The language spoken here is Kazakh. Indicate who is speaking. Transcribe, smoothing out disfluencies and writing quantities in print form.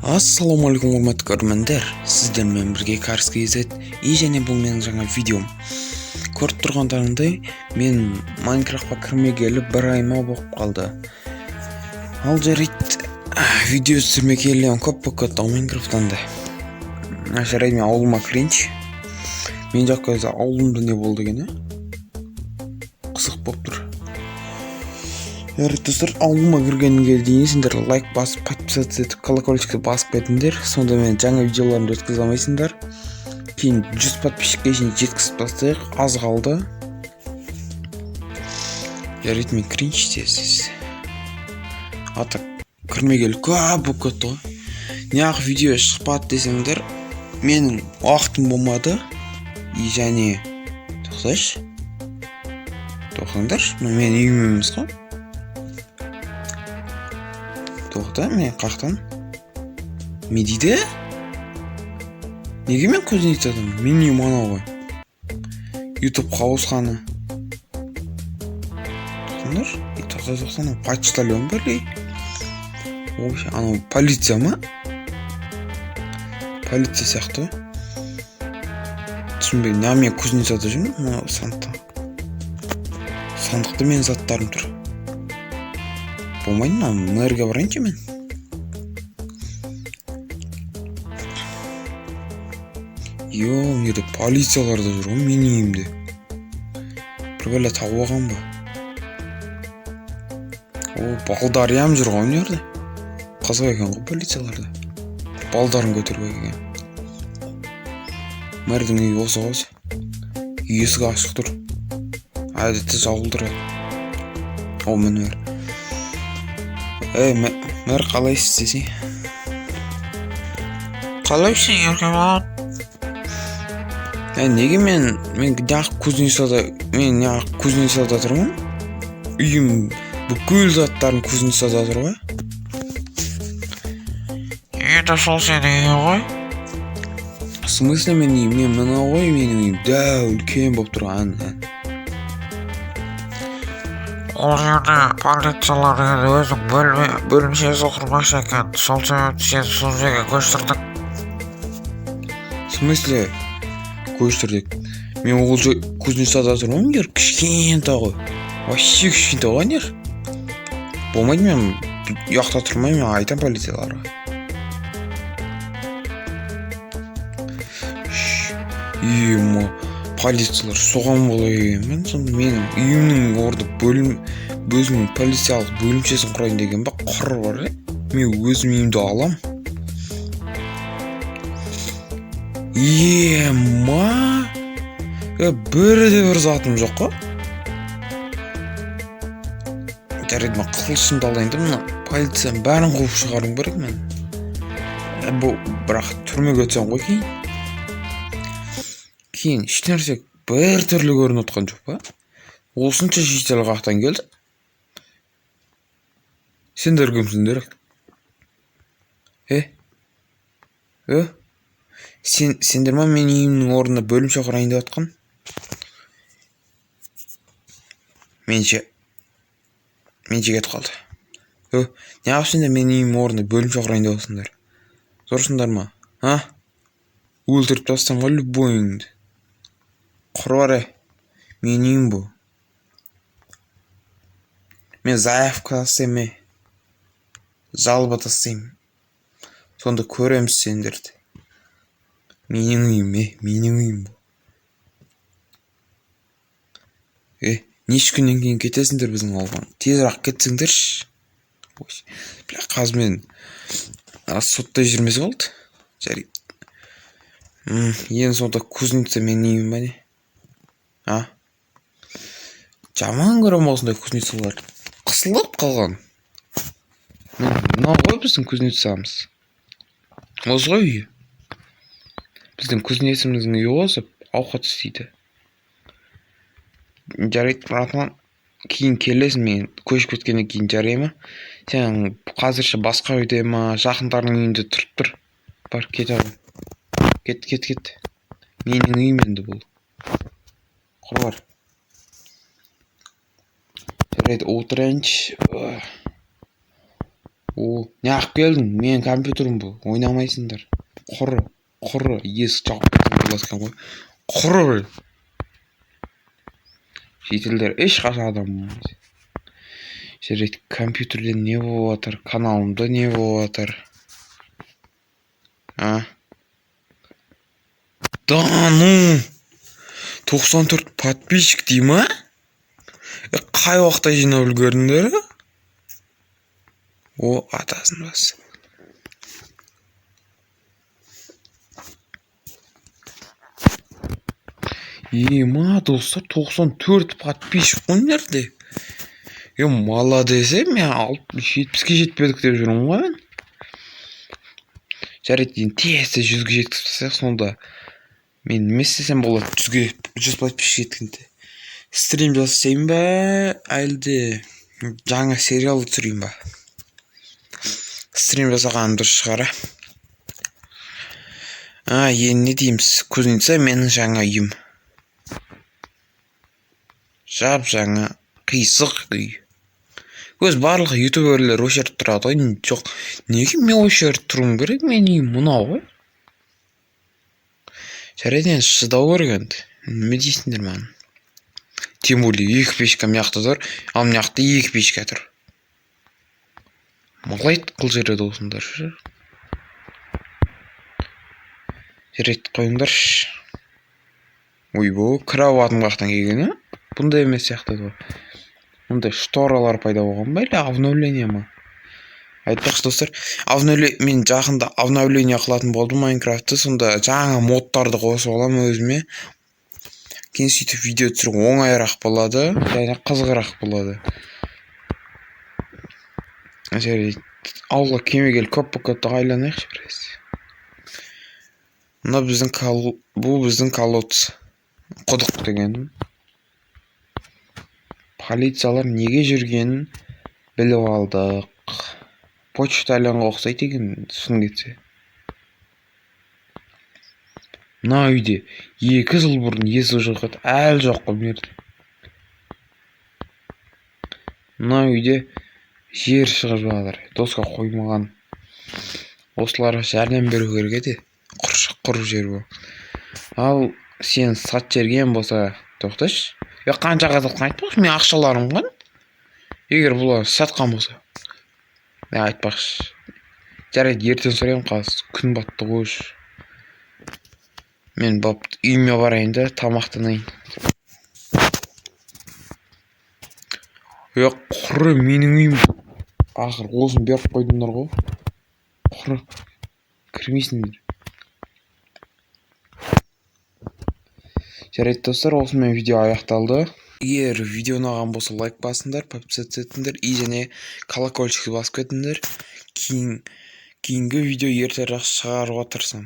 Speaker 1: Ассалаумағалейкум, құрметті көрермендер! Сіздермен бірге Карс KZ и және бұл менің жаңа видеом. Көріп тұрғандарыңдай, мен Майнкрафтқа кірмегелі бір ай ма болып қалды. Ал жарайды, видео түсірмегелі көп болып кетті ғой Майнкрафттан да. Жарайды, мен ауылыма кірейінші. Мен жаққа өзі ауылымда не болды екен, қызық болып тұр. Жарайды, достар, ауылыма кіргенге дейін сендер лайк басып, подписаться етіп, колокольчикті басып кетіңдер. Сонда мен жаңа видеоларымды өткізе алмайсыңдар. Кейін 100 подписчикке шейін жеткізіп тастайық, аз қалды. Жарайды, мен кірейінші тез. А так кірмегелі көп болып кетті ғой. Неғып видео шықпады десеңдер, менің уақытым болмады. И және тоқтайшы, тоқтаңдаршы, мына менің үйім емес қой. Тоқта, мен қаяқтан? Не дейді? Неге мен кузнецадамын? Менің үйім анау ғой. Ютубқа ауысқаны. Тоқтаңдаршы. Тоқта, тоқта, анау почтальон ба или? Ой, анау полиция ма? Полиция сияқты ғой. Түсінбедім. Неғып мен кузнецада жүрмін? Мынау сандықта. Сандықта менің заттарым тұр. Болмайды, мынау мэрге барайыншы мен. Йо, мына жерде полициялар да жүр ғой менің үйімде. Бір бәле тауып алған ба? О, балдарям жүр ғой мына жерде. Қызық екен ғой полицияларда. Балдарын көтеріп келген. Мэрдің үйі осы ғой. Есігі ашық тұр. Әдетте жабылып тұрады. О, міне мэр. Ей, мэр, қалайсыз десей? Қалайсың, Еркебұлан? Неге мен неғып кузницада, мен неғып кузницада тұрмын? Үйім, бүкіл заттарым кузницада тұр ғой.
Speaker 2: Енді сол сенің үйің ғой.
Speaker 1: В смысле менің үйім? Мен мынау ғой менің үйім. Дәу үлкен болып тұрған.
Speaker 2: Ол жерде полициялар енді өзінің бөлімшесі құрмақшы екен. Сол себепті сені сол жерге көшірдік.
Speaker 1: В смысле көшірдік? Мен ол жер кузницада тұрмын, мына жер кішкентай ғой. Вообще кішкентай ғой ана жер. Болмайды, мен ұяқта тұрмаймын, мен айтамын полицияларға. Ема, полициялар соған бола келген. Мен сонда менің үйімнің орны бөлім, өзінің полициялық бөлімшесін құрайын деген ба? Құр бар, е? Мен өзім үйімді алам. Ема, бірде бір затым жоқ қой. Жарайды, мен қылышымды алайын да, мына полицияның бәрін қуып шығаруым керек мен. Бұл бірақ түрмеге түсемін ғой кейін. Кейін ешнәрсе бір түрлі көрініп отқан жоқ па? Осынша шетел қаяқтан келді? Сендер кімсіңдер? Е? Е? Сендер ма менің үйімнің орнына бөлімше құрайын деп отқан? Менше кетіп қалды. Е, неғып сендер менің үйімнің орнына бөлімше құрайын деп отырсыңдар? Зорсыңдар ма? А? Өлтіріп тастаймын ғой любойыңды. Құр бар, е. Менің үйім бұл. Мен заявка тастаймын, е. Жалоба тастаймын. Сонда көреміз сендерді. Менің үйім, е, менің үйім бұл. Е, неше күннен кейін кетесіңдер біздің ауылдан? Тезірек кетсеңдерші. Ой, бля, қазір мен сотта жүрмесе болды. Жарайды. Ең соңында кузница менің үйім ба не? А? Жаман көремін осындай кузницаларды. Қысылып қалған. Мынау ғой біздің кузнецамыз. Осы ғой үйі. Біздің кузнеціміздің үйі осы, ауқат істейді. Жарайды, братан, кейін келесің, мен көшіп кеткеннен кейін, жарай ма? Сен қазірше басқа үйде ма, жақындарыңның үйінде тұрып тұр. Бар, кете ғой. Кет, кет, кет. Менің үйім енді бұл. Құр бар. Жарайды, отырайыншы. О, неғып келдің? Менің компьютерім бұл. Ойнамайсыңдар. Құры, құры, есік жауып кетсең болады екен ғой. Құры біл. Шетелдер ешқашан адам болмайды. Жарайды, компьютерде не болып жатыр, каналымда не болып жатыр? А? Да ну! 94 подписчик дей ма? Қай уақытта жинап үлгердіңдер? О, атасын басы. Ема, достар, 94 подписчик қой мына жерде. Молодец, мен 70-ке жетпедік деп жүрмін ғой мен. Жарайды, енді тез-тез 100-ге жеткізіп тастайық, сонда мен не істесем болады 100 подписчик жеткенде. Стрим жасайын ба, әлде жаңа сериал түсірейін ба? Стрим жасағаным дұрыс шығар, а? Енді не дейміз? Кузница менің жаңа үйім. Жап-жаңа қисық үй. Өз барлық ютуберлер осы жерде тұрады ғой. Жоқ, неге мен осы жерде тұруым керек? Менің үйім мынау ғой. Жарайды, енді шыдау керек енді. Неме дейсіңдер маған? Тем более екі печка мына жақта тұр, ал мына жақта екі печка тұр. Малайт қыл жерде осындар ше. Жарайды, қойыңдаршы. Ойбой, кроватым қаяқтан келген, а? Бұндай емес сияқты ғой. Мұндай шторалар пайда болған ба, или обновление ма? Айтпақшы, достар, мен жақында обновление қылатын болдым Майнкрафтты, сонда жаңа модтарды қосып аламын өзіме. Кейін сөйтіп видео түсіру оңайырақ болады, және қызығырақ болады. Жарайды, ауылға кеме келіп көп болып кетті ғой, айланайықшы біраз. Мына біздің бұл біздің колодец. Құдық деген. Полициялар неге жүргенін біліп алдық. Почтальонға ұқсайды екен, шын кетсе. Мына үйде 2 жыл бұрын есік жоқ еді, әлі жоқ қой мына жерде. Мына үйде жер шығып жатыр, доска қоймаған. Осыларға жәрдем беру керек еді. Құр жер бұл. Ал сен сат жіберген болса, тоқташы. Қаншаға сатқан айтпақшы, мен ақшаларым ғой. Егер бұлар сатқан болса. Айтпақшы. Жарайды, ертең сұраймын, қазір күн батты ғой уже. Мен бапты үйіме барайын да тамақтанайын. Құры менің үйім. Ақыры осыны беріп қойдыңдар ғой. Құры. Кірмейсіңдер. Жарайды, достар, осымен видео аяқталды. Егер видео ұнаған болса, лайк басыңдар, подписаться етіңдер и және колокольчикті басып кетіңдер. Кейінгі видео ертерек шығаруға тырысамын.